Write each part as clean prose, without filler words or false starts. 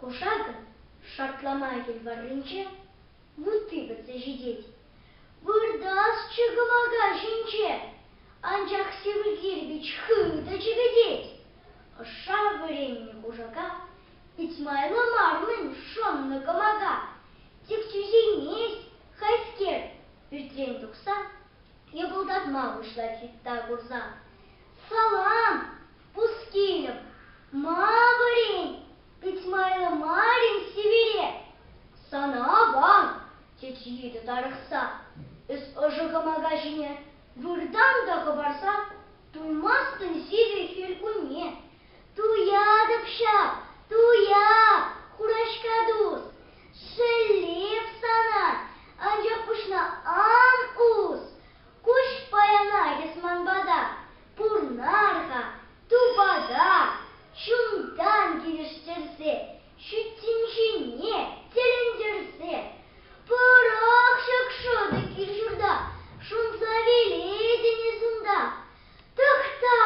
Кушакӑн шартлама хӗл варринче вутти пӗтсе ҫитет. Выртасчӗ кӑмака ҫинче, анчах сивӗ кирпӗч хытӑ чӗпӗтет. Ӑшша вӗреннӗ кушака пит майлӑ мар-мӗн шӑннӑ кӑмака. Тек тӳсеймест хайскер пӳртрен тухса йӑпӑлтатма пуҫлать йытта курса. Салам, пускилӗм, ма вӗрен, пит майлӑ мар-им сивӗре? Сана аван, тет йытӑ тарӑхса. Эс ӑшӑ кӑмака ҫине выртан та хӑпарса туймастӑн сивӗ хӗл кунне. Туятӑп ҫав, туяп, Хураҫка тус, шеллеп сана, анчах пуҫна ан ус. Куҫ паянах эс ман пата, пурнар-ха, тупата, чунтан килӗштерсе, ҫут тӗнчене тӗлӗнтерсе. Пӑрах ҫак шӑтӑк кил-ҫурта, шӑнса вилетӗн эс унта. Тӑхта,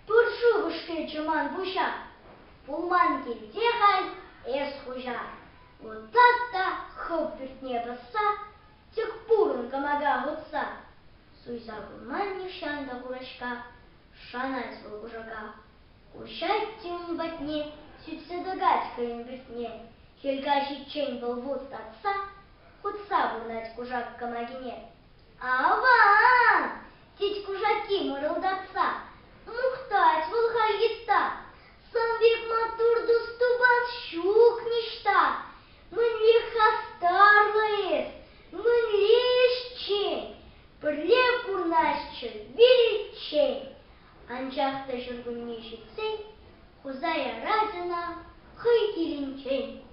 пӗр шухӑш кӗчӗ ман пуҫа. Пулман килте халь эс хуҫа. Утать та хӑв пӳртне пӑсса, тӗк пурӑн кӑмака хутса. Суйса курман нихҫан та Хураҫка, шанать вӑл кушака. Куҫать те ун патне, сӳтсе тӑкать хӑйӗн пӳртне. Хӗл каҫиччен вӑл вут татса, хутса пурӑнать кушак кӑмакине. Аван! тет кушакки мӑрӑлтатса. Мухтать вӑл халь йытта. Сан пек маттур тус тупас ҫук ниҫта. Мӗнле хастарлӑ эс, мӗнле ӗҫчен. Пӗрле пурӑнасчӗ виличчен. Анчах та ҫуркунне ҫитсен хуса ярать ӑна хӑй килӗнчен.